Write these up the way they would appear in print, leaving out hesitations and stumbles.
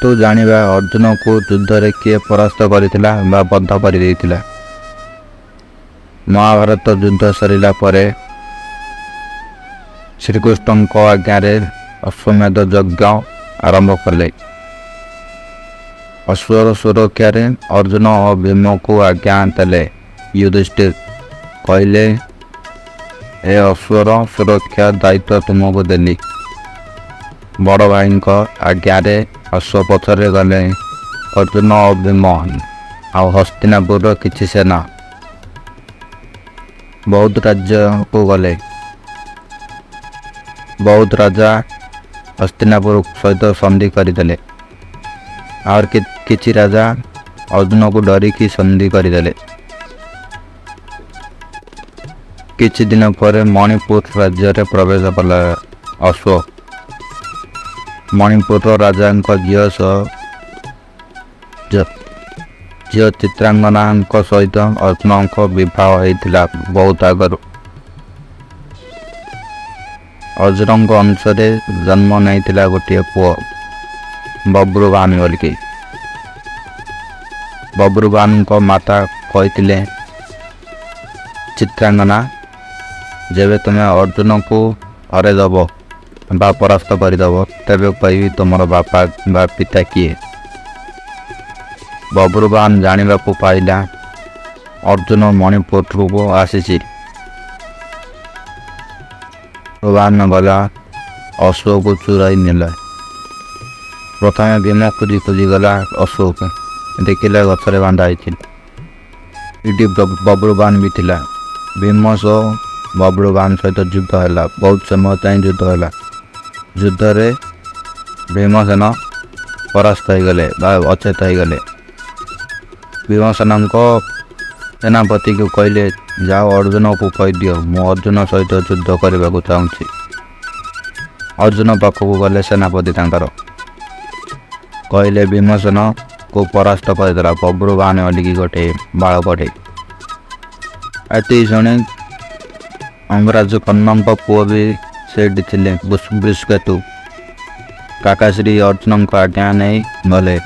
ଆସନ୍ତୁ ଜାଣିବା ଅର୍ଜୁନକୁ ଯୁଦ୍ଧରେ କିଏ ପରାସ୍ତ କରିଥିଲା ବା ବଧ କରିଦେଇଥିଲା। ମହାଭାରତ ଯୁଦ୍ଧ ସରିଲା ପରେ ଶ୍ରୀକୃଷ୍ଣଙ୍କ ଆଜ୍ଞାରେ ଅଶ୍ୱମେଧ ଯଜ୍ଞ ଆରମ୍ଭ କଲେ। ଅଶ୍ୱର ସୁରକ୍ଷାରେ ଅର୍ଜୁନ ଓ ଭୀମକୁ ଆଜ୍ଞା ଦେଲେ ଯୁଧିଷ୍ଠିର। କହିଲେ, ଏ ଅଶ୍ୱର ସୁରକ୍ଷା ଦାୟିତ୍ୱ ତୁମକୁ ଦେଲି। ବଡ଼ ଭାଇଙ୍କ ଆଜ୍ଞାରେ ଅଶ୍ୱ ପଛରେ ଗଲେ ଅର୍ଜୁନ ଓ ଭୀମ ଆଉ ହସ୍ତିନାପୁରର କିଛି ସେନା। ବହୁତ ରାଜ୍ୟକୁ ଗଲେ। ବହୁତ ରାଜା ହସ୍ତିନାପୁର ସହିତ ସନ୍ଧି କରିଦେଲେ। ଆଉ କିଛି ରାଜା ଅର୍ଜୁନକୁ ଡରିକି ସନ୍ଧି କରିଦେଲେ। କିଛି ଦିନ ପରେ ମଣିପୁର ରାଜ୍ୟରେ ପ୍ରବେଶ କଲା ଅଶ୍ୱ। ମଣିପୁରର ରାଜାଙ୍କ ଝିଅ ସହ ଝିଅ ଚିତ୍ରାଙ୍ଗନାଙ୍କ ସହିତ ଅର୍ଜୁନଙ୍କ ବିବାହ ହେଇଥିଲା ବହୁତ ଆଗରୁ। ଅର୍ଜୁନଙ୍କ ଅଂଶରେ ଜନ୍ମ ନେଇଥିଲା ଗୋଟିଏ ପୁଅ ବବ୍ରୁବାହନ ବୋଲିକି। ବବ୍ରୁବାହନଙ୍କ ମାତା କହିଥିଲେ, ଚିତ୍ରାଙ୍ଗନା, ଯେବେ ତୁମେ ଅର୍ଜୁନକୁ ହରାଇଦେବ ବା ପରାସ୍ତ କରିଦେବ, ତେବେ କହିବି ତୁମର ବାପା ବା ପିତା କିଏ। ବବ୍ରୁବାହନ ଜାଣିବାକୁ ପାଇଲା ଅର୍ଜୁନ ମଣିପୁରକୁ ଆସିଛି। ବବ୍ରୁବାହନ ଗଲା, ଅଶ୍ୱକୁ ଚୁରାଇ ନେଲା। ପ୍ରଥମେ ଭୀମ ଖୋଜି ଖୋଜି ଗଲା ଅଶ୍ୱକୁ, ଦେଖିଲା ଗଛରେ ବାନ୍ଧା ହେଇଛି। ଏଠି ବବ୍ରୁବାହନ ବି ଥିଲା। ଭୀମ ସହ ବବ୍ରୁବାହନ ସହିତ ଯୁଦ୍ଧ ହେଲା। ବହୁତ ସମୟ ଯାଏଁ ଯୁଦ୍ଧ ହେଲା। ଯୁଦ୍ଧରେ ଭୀମସେନ ପରାସ୍ତ ହେଇଗଲେ ବା ଅଚେତ ହେଇଗଲେ। ଭୀମସେନଙ୍କ ସେନାପତିକୁ କହିଲେ, ଯାଅ ଅର୍ଜୁନକୁ କହିଦିଅ ମୁଁ ଅର୍ଜୁନ ସହିତ ଯୁଦ୍ଧ କରିବାକୁ ଚାହୁଁଛି। ଅର୍ଜୁନ ପାଖକୁ ଗଲେ ସେନାପତି ତାଙ୍କର, କହିଲେ ଭୀମସେନକୁ ପରାସ୍ତ କରିଦେଲା ବବ୍ରୁବାହନ ବୋଲିକି ଗୋଟେ ବାଳକଟେ। ଏତିକି ଶୁଣି ଅଙ୍ଗରାଜ କର୍ଣ୍ଣଙ୍କ ପୁଅ ବି ସେଇଠି ଥିଲେ, ବୃଷକେତୁ। କାକାଶ୍ରୀ ଅର୍ଜୁନଙ୍କ ଆଜ୍ଞା ନେଇ ଗଲେ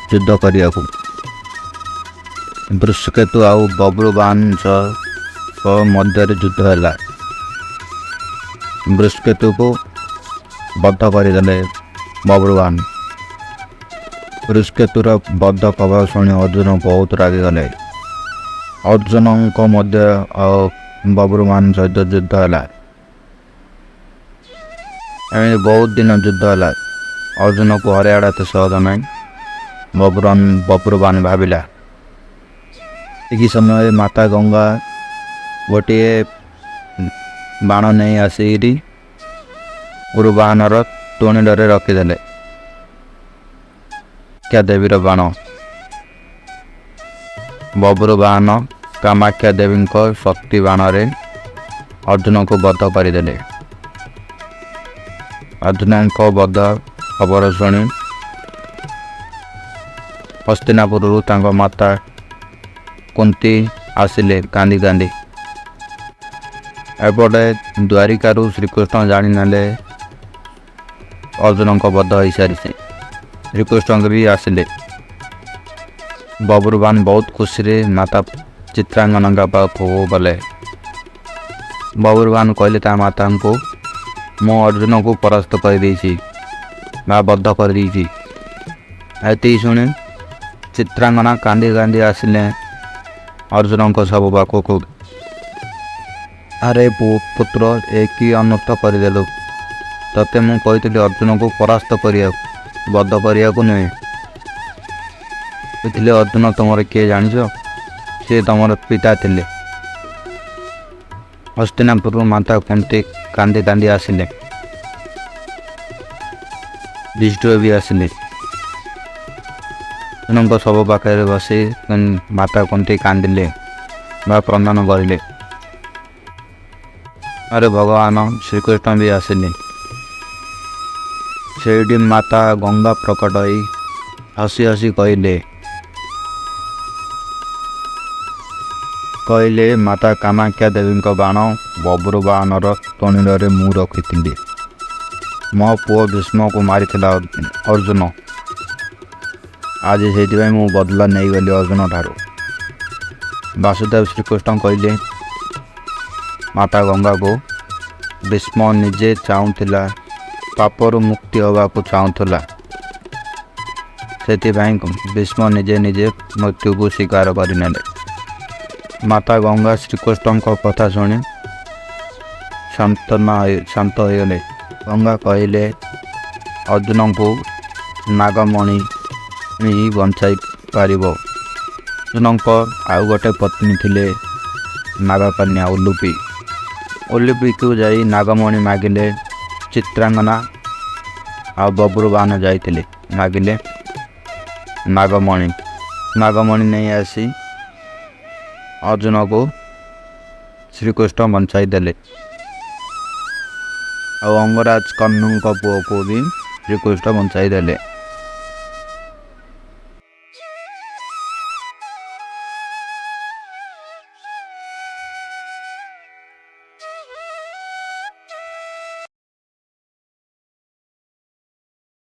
ଯୁଦ୍ଧ କରିବାକୁ। ବୃଷକେତୁ ଆଉ ବବ୍ରୁବାହନ ସହ ମଧ୍ୟରେ ଯୁଦ୍ଧ ହେଲା। ବୃଷକେତୁକୁ ବଧ କରିଦେଲେ ବବ୍ରୁବାହନ। ବୃଷକେତୁର ବଧ ଖବର ଶୁଣି ଅର୍ଜୁନ ବହୁତ ରାଗିଗଲେ। ଅର୍ଜୁନଙ୍କ ମଧ୍ୟ ଆଉ ବବ୍ରୁବାହନ ସହିତ ଯୁଦ୍ଧ ହେଲା। ଏମିତି ବହୁତ ଦିନ ଯୁଦ୍ଧ ହେଲା। ଅର୍ଜୁନକୁ ହରାଇବାଟା ଏତେ ସହଜ ନାହିଁ, ବବ୍ରୁବାହନ ଭାବିଲା। ଏହି ସମୟରେ ମାତା ଗଙ୍ଗା ଗୋଟିଏ ବାଣ ନେଇ ଆସିକିରି ବବ୍ରୁବାହନର ତୁଣ୍ଡରେ ରଖିଦେଲେ। କାମାକ୍ଷା ଦେବୀର ବାଣ। ବବ୍ରୁବାହନ କାମାକ୍ଷା ଦେବୀଙ୍କ ଶକ୍ତି ବାଣରେ ଅର୍ଜୁନକୁ ବଧ କରିଦେଲେ। ଅର୍ଜୁନଙ୍କ ବଧ ଖବର ଶୁଣି ହସ୍ତିନାପୁରରୁ ତାଙ୍କ ମାତା କୁନ୍ତି ଆସିଲେ କାନ୍ଦି କାନ୍ଦି। ଏପଟେ ଦ୍ୱାରିକାରୁ ଶ୍ରୀକୃଷ୍ଣ ଜାଣିନେଲେ ଅର୍ଜୁନଙ୍କ ବଧ ହୋଇସାରିଛି। ଶ୍ରୀକୃଷ୍ଣଙ୍କ ବି ଆସିଲେ। ବବ୍ରୁବାହନ ବହୁତ ଖୁସିରେ ମାତା ଚିତ୍ରାଙ୍ଗନାଙ୍କ ପାଖକୁ ଗଲେ। ବବ୍ରୁବାହନ କହିଲେ ତା ମାତାଙ୍କୁ, ମୁଁ ଅର୍ଜୁନକୁ ପରାସ୍ତ କରିଦେଇଛି ବା ବଧ କରିଦେଇଛି। ଏତିକି ଶୁଣି ଚିତ୍ରାଙ୍ଗନା କାନ୍ଦି କାନ୍ଦି ଆସିଲେ ଅର୍ଜୁନଙ୍କ ଶବ ପାଖକୁ। ଆରେ ପୁତ୍ର, ଏ କି ଅନର୍ଥ କରିଦେଲୁ? ତତେ ମୁଁ କହିଥିଲି ଅର୍ଜୁନକୁ ପରାସ୍ତ କରିବାକୁ, ବଧ କରିବାକୁ ନୁହେଁ। କହିଥିଲେ ଅର୍ଜୁନ ତୁମର କିଏ ଜାଣିଛ? ସିଏ ତୁମର ପିତା ଥିଲେ। ହସ୍ତିନାପୁରରୁ ମାତା କୁନ୍ତି କାନ୍ଦି କାନ୍ଦି ଆସିଲେ। ଯୁଧିଷ୍ଠିର ବି ଆସିଲେ। ଅର୍ଜୁନଙ୍କ ଶବ ପାଖରେ ବସି ମାତା କୁନ୍ତି କାନ୍ଦିଲେ ବା କ୍ରନ୍ଦନ କରିଲେ। ଆରେ ଭଗବାନ ଶ୍ରୀକୃଷ୍ଣ ବି ଆସିଲେ। ସେଇଠି ମାତା ଗଙ୍ଗା ପ୍ରକଟ ହୋଇ ହସି ହସି କହିଲେ, ମାତା କାମାକ୍ଷା ଦେବୀଙ୍କ ବାଣ ବବ୍ରୁବାହନର ତଣିରେ ମୁଁ ରଖିଥିଲି। ମୋ ପୁଅ ଭୀଷ୍ମକୁ ମାରିଥିଲା ଅର୍ଜୁନ। ଆଜି ସେଇଥିପାଇଁ ମୁଁ ବଦଲା ନେଇଗଲି ଅର୍ଜୁନ ଠାରୁ। ବାସୁଦେବ ଶ୍ରୀକୃଷ୍ଣ କହିଲେ ମାତା ଗଙ୍ଗାକୁ, ଭୀଷ୍ମ ନିଜେ ଚାହୁଁଥିଲା, ପାପରୁ ମୁକ୍ତି ହେବାକୁ ଚାହୁଁଥିଲା, ସେଥିପାଇଁ ଭୀଷ୍ମ ନିଜେ ନିଜେ ମୃତ୍ୟୁକୁ ସ୍ୱୀକାର କରିନେଲେ। ମାତା ଗଙ୍ଗା ଶ୍ରୀକୃଷ୍ଣଙ୍କ କଥା ଶୁଣି ଶାନ୍ତ ହୋଇଗଲେ। ଗଙ୍ଗା କହିଲେ, ଅର୍ଜୁନଙ୍କୁ ନାଗମଣି ହିଁ ବଞ୍ଚାଇ ପାରିବ। ଅର୍ଜୁନଙ୍କ ଆଉ ଗୋଟେ ପତ୍ନୀ ଥିଲେ ନାଗକନ୍ୟା ଉଲୁପି। ଉଲୁପିକୁ ଯାଇ ନାଗମଣି ମାଗିଲେ। ଚିତ୍ରାଙ୍ଗନା ଆଉ ବବ୍ରୁବାହନ ଯାଇଥିଲେ, ମାଗିଲେ ନାଗମଣି। ନାଗମଣି ନେଇ ଆସି ଅର୍ଜୁନକୁ ଶ୍ରୀକୃଷ୍ଣ ବଞ୍ଚାଇ ଦେଲେ ଆଉ ଅଙ୍ଗରାଜ କର୍ଣ୍ଣଙ୍କ ପୁଅକୁ ବି ଶ୍ରୀକୃଷ୍ଣ ବଞ୍ଚାଇ ଦେଲେ।